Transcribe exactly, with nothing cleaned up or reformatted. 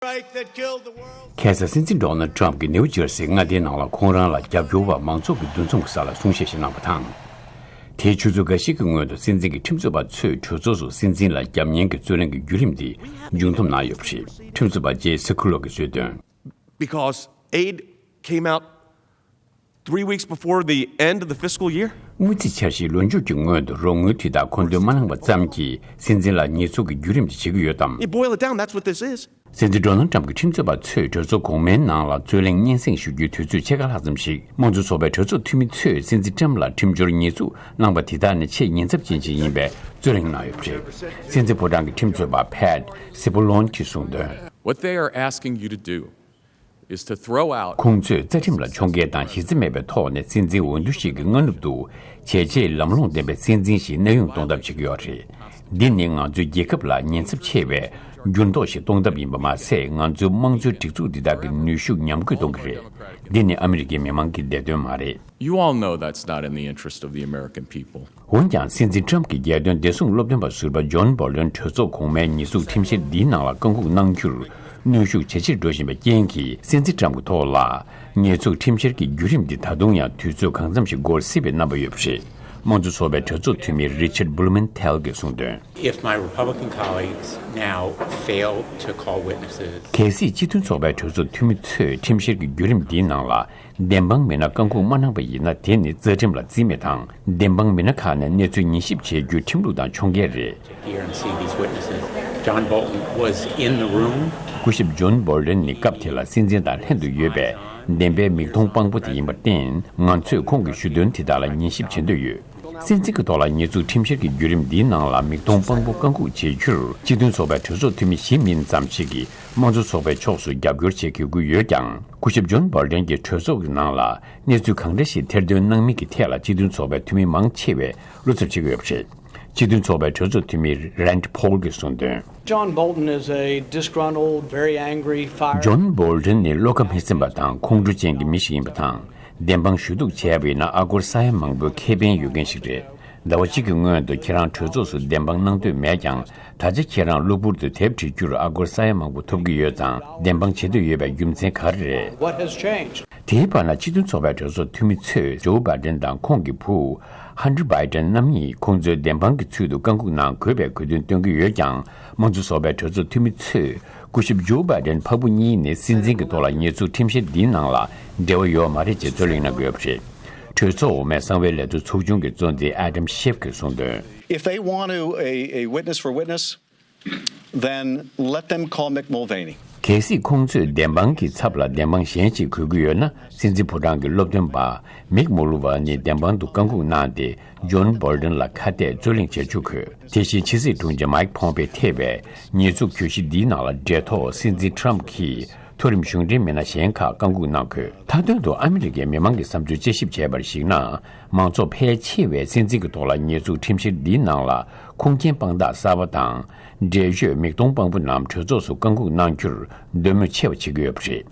Right that killed the world. ཁ་སང་སྲིད་འཛིན་ཌོ་ནལ་ཌི་ཊརམ་ཕི་གྱིས་ནེའུ་ཇར་སིའི་མངའ་སྡེའི་ནང་ལ་ཁོང་རང་ལ་རྒྱབ་སྐྱོར་བ་མང་ཚོགས་ཀྱི་འདུ་འཛོམས་ཀྱི་ས་ལ་གསུང་བཤད་ཞིག་གནང་བ་དང་། དེའི་ཆུ་ཚོད་འགའ་ཤས་ཀྱི་སྔོན་དུ་སྲིད་འཛིན་གྱི་ཁྲིམས་རྩོད་པ་ཚོས་གྲོས་ཚོགས་སུ་སྲིད་འཛིན་ལ་རྒྱབ་གཉེར་གྱི་རྩོད་གླེང་གི་བརྒྱུད་རིམ་དེ་མཇུག་བསྡོམས་གནང་ཡོད་པ་རེད། ཁྲིམས་རྩོད་པ་ཇེ་སི་ཁུ་ལོ་གིས་གསལ་སྟོན། Because aid came out three weeks before the end of the fiscal year. དངུལ་རྩིས་འཆར་གཞིའི་ལོ་མཇུག་གི་སྔོན་དུ་རོགས་དངུལ་དེ་དག་མཁོ་འདོན་མ་གནང་བ་ཙམ་གྱིས་སྲིད་འཛིན་ལ་ཉེས་འཛུགས་ཀྱི་བརྒྱུད་རིམ་དེ་བྱེད་ཀྱི་ཡོད་དམ། You boil it down, that's what this is. སྲིད་འཛིན་ཌོ་ནལ་ཌི་ཊརམ་ཕི་གྱི་ཁྲིམས་རྩོད་པ་ཚོས་གྲོས་ཚོགས་གོང་མའི་ནང་ལ་རྩོད་གླེང་སྙན་སེང་ཞུ་རྒྱུའི་དུས་ཚོད་ཕྱེད་ཀ་ལྷག་ཙམ་ཞིག་དམངས་གཙོ་ཚོགས་པའི་གྲོས་ཚོགས་འཐུས་མི་ཚོས་སྲིད་འཛིན་ཊརམ་ཕི་ལ་ཁྲིམས་སྦྱོར་ཉེས་འཛུགས་གནང་པ་དེ་དག་ནི་ཆེས་ཉེན་ཚབས་ཅན་ཞིག་ཡིན་པའི་རྩོད་གླེང་གནང་ཡོད་པ་རེད། སྲིད་འཛིན་ཕོ་བྲང་གི་ཁྲིམས་རྩོད་པ་ཕེཊ་སི་པོ་ལོན་གྱིས་གསུངས་དོན། What they are asking you to do is to throw out ཁོང་ཚོས་རྩ་ཁྲིམས་ལ་ཕྱོགས་འགལ་དང་གཞི་རྩ་མེད་པའི་ཐོག་ནས་སྲིད་འཛིན་འོས་བསྡུ་ཞིག་གི་སྔ་ནུབ་ཏུ་བྱས་རྗེས་ལམ་ལྷོང་ལྡན་པའི་སྲིད་འཛིན་ཞིག་གནས་དབྱུང་གཏོང་ཐབས་བྱེད་ཀྱི་ཡོད་རེད། འདི་ནི་ང་ཚོའི་རྒྱལ་ཁབ་ལ་ཉེན་ཚབས་ཆེ་བའི་འགྱུར་ལྡོག་ཞིག་གཏོང་ཐབས་ཡིན་པ་མ་ཟད། ང་ཚོའི་དམངས་གཙོའི་སྒྲིག་འཛུགས་འདི་དག་གི་ནུས་ཤུགས་ཉམས་རྒུད་གཏོང་གི་རེད། འདི་ནི་ཨ་མི་རི་ཀའི་མི་མང་གི་བདེ་དོན་མ་རེད། You all know that's not in the interest of the American people. འོན་ཀྱང་སྲིད་འཛིན་ཊརམ་ཕི་གིས་རྒྱལ་དོན་བདེ་སྲུང་སློབ་སྟོན་པ་ཟུར་པ་ཇོན་སྦོལ་ཌེན་གྲོས་ཚོགས་གོང་མའི་ཉེས་འཛུགས་ཁྲིམས་བཤེར་འདིའི་ནང་ལ་བཀའ་འགུག་གནང་རྒྱུར་གནོན་ཤུགས་ཇེ་ཆེར་འགྲོ་བཞིན་པའི་རྐྱེན་གྱིས། སྲིད་འཛིན་ཊརམ་ཕིའི་ཐོག་ལ་ཉེས་འཛུགས་ཁྲིམས་བཤེར་གྱི་བརྒྱུད་རིམ་འདི་ད་དུང་ཡང་དུས་ཚོད་གང་འཚམ་ཞིག་འགོར་སྲིད་པའི་རྣམ་པ་ཡོད་པ་རེད། དམངས་གཙོ་ཚོགས་པའི་གྲོས་ཚོགས་འཐུས་མི་རི་ཆར་སྦུ་ལུ་མེན་ཐེལ་གྱིས་གསུངས་དོན། If my Republican colleagues now fail to call witnesses, གལ་སྲིད་སྤྱི་མཐུན་ཚོགས་པའི་གྲོས་ཚོགས་འཐུས་མི་ཚོས་ཁྲིམས་བཤེར་གྱི་བརྒྱུད་རིམ་འདིའི་ནང་ལ། བདེན་དཔང་མི་སྣ་བཀའ་འགུག་མ་གནང་པ་ཡིན་ན། དེ་ནི་རྩ་ཁྲིམས་ལ་བརྩི་མེད་དང་། བདེན་དཔང་མི་སྣ་ཁག་ནས་གནས་ཚུལ་ཉན་ཞིབ་བྱེད་རྒྱུའི་ཁྲིམས་ལུགས་དང་ཕྱོགས་འགལ་རེད། Here and see these witnesses. John Bolton was in the room. སྐུ་ཞབས་ཇོན་སྦོལ་ཌེན་ནི་སྐབས་དེ་ལ་སྲིད་འཛིན་དང་ལྷན་དུ་ཡོད་པའི་བདེན་པའི་མིག་མཐོང་དཔང་པོ་དེ་ཡིན་པར་བརྟེན། ང་ཚོས་ཁོང་གི་ཞུ་དོན་དེ་དག་ལ་ཉན་ཞིབ་བྱེད་འདོད་ཡོད། སྲིད་འཛིན་གྱི་ཐོག་ལ་ཉེས་འཛུགས་ཁྲིམས་བཤེར་གྱི་བརྒྱུད་རིམ་འདིའི་ནང་ལ་མིག་མཐོང་དཔང་པོ་བཀའ་འགུག་བྱེད་རྒྱུར། སྤྱི་མཐུན་ཚོགས་པའི་གྲོས་ཚོགས་འཐུས་མི་བཞི་མིན་ཙམ་ཞིག་གིས་དམངས་གཙོ་ཚོགས་པའི་ཕྱོགས་སུ་རྒྱབ་སྐྱོར་བྱེད་དགོས་ཀྱི་ཡོད་ཀྱང་། སྐུ་ཞབས་ཇོན་སྦོལ་ཌེན་གྱིས་གྲོས་ཚོགས་ཀྱི་ནང་ལ་གནས་ཚུལ་གང་འདྲ་ཞིག་ཐེར་འདོན་གནང་མིན་གྱི་ཐད་ལ་སྤྱི་མཐུན་ཚོགས་པའི་འཐུས་མི་མང་ཆེ་བས་བློ་འཚབ་བྱེད་ཀྱི་ཡོད་པ་རེད། སྤྱི་མཐུན་ཚོགས་པའི་གྲོས་ཚོགས་འཐུས་མི་རན་ཕོལ་གྱིས་གསུངས་དོན། John Bolton is a disgruntled, very angry, fire. ཇོན་སྦོལ་ཌེན་ནི་བློ་ཁ་མི་སིམ་པ་དང་ཁོང་ཁྲོ་ཅན་གྱི་མི་ཞིག་ཡིན་པ་དང་། བདེན་དཔང་ཞུ་གཏུག་བྱས་པ་ཡིན་ན། ཨ་སྒོར་ས་ཡ་མང་པོའི་ཁེ་ཕན་ཡོད་མཁན་ཞིག་རེད། ཟླ་བ་གཅིག་གི་སྔོན་དུ་ཁྱེད་རང་གྲོས་ཚོགས་སུ་བདེན་དཔང་གནང་འདོད་མེད་ཀྱང་། ད་ཆ་ཁྱེད་རང་གློ་བུར་དུ་དེབ་བྲིས་རྒྱུར་ཨ་སྒོར་ས་ཡ་མང་པོ་ཐོབ་ཀྱི་ཡོད་ཙང་། བདེན་དཔང་བྱེད་འདོད་ཡོད་པའི་རྒྱུ་མཚན་ག་རེ་རེད། What has changed? དེའི་བར་ན་སྤྱི་མཐུན་ཚོགས་པའི་གྲོས་ཚོགས་འཐུས་མི་ཚོས་ཇོ་བྷའི་ཌེན་དང་ཁོང་གི་བུ་ཧན་ཏར་བྷའི་ཌེན་རྣམ་གཉིས་ཁོང་ཚོའི་བདེན་དཔང་གི་ཚུལ་དུ་བཀའ་འགུག་གནང་དགོས་པའི་དགོས་འདུན་བཏོན་གྱི་ཡོད་ཀྱང་། དམངས་གཙོ་ཚོགས་པའི་གྲོས་ཚོགས་འཐུས་མི་ཚོས་སྐུ་ཞབས་ཇོ་བྷའི་ཌེན་ཕ་བུ་གཉིས་ནི་སྲིད་འཛིན་གྱི་ཐོག་ལ་ཉེས་འཛུགས་ཁྲིམས་བཤེར་འདིའི་ནང་ལ་འབྲེལ་བ་ཡོད་མ་རེད་ཅེས་རྩོད་གླེང་གནང་གི་ཡོད་པ་རེད། གྲོས་ཚོགས་འོག་མའི་གསང་བའི་ལས་དོན་ཚོགས་ཆུང་གི་གཙོ་འཛིན་ཨ་དམ་ཤེབ་ཀྱིས་གསུངས་དོན། If they want to a, a witness for witness, then let them call Mick Mulvaney. གལ་སྲིད་ཁོང་ཚོས་བདེན་དཔང་གི་ཚབ་ལ་བདེན་དཔང་གཞན་ཞིག་དགོས་ཀྱི་ཡོད་ན། སྲིད་འཛིན་ཕོ་བྲང་གི་སློབ་སྟོན་པ་མིག་མུ་ལུ་ཝ་ནི་བདེན་དཔང་དུ་བཀའ་འགུག་གནང་སྟེ། ཇོན་སྦོལ་ཌེན་ལ་ཁ་གཏད་རྩོད་གླེང་བྱེད་ཆོག་གི་ཡོད། དེ་བཞིན་ཕྱི་སྲིད་དྲུང་ཆེ་མའིག་ཕོམ་པེ་ཐེ་བས་ཉེས་འཛུགས་གྱོད་གཞི་འདིའི་ནང་ལ་འབྲེལ་ཐོག་སྲིད་འཛིན་ཊརམ་ཕི་གིས་མཐོ་རིམ་གཞུང་འབྲེལ་མི་སྣ་གཞན་ཁག་བཀའ་འགུག་གནང་དགོས། མཐའ་དོན་དུ་ཨ་མི་རི་ཀའི་མི་མང་གི་བསམ་ཚུལ་དཔྱད་ཞིབ་བྱས་པར་གཞིགས་ན། མང་ཚོགས་ཕལ་ཆེ་བས་སྲིད་འཛིན་གྱི་ཐོག་ལ་ཉེས་འཛུགས་ཁྲིམས་བཤེར་འདིའི་ནང་ལ་ཁུངས་སྐྱེལ་དཔང་རྟགས་གསར་པ་དང་། འགྲེལ་བརྗོད་མིག་མཐོང་དཔང་པོ་རྣམས་གྲོས་ཚོགས་སུ་བཀའ་འགུག་གནང་རྒྱུར་འདོད་མོས་ཆེ་བ་བྱེད་ཀྱི་ཡོད་པ་རེད།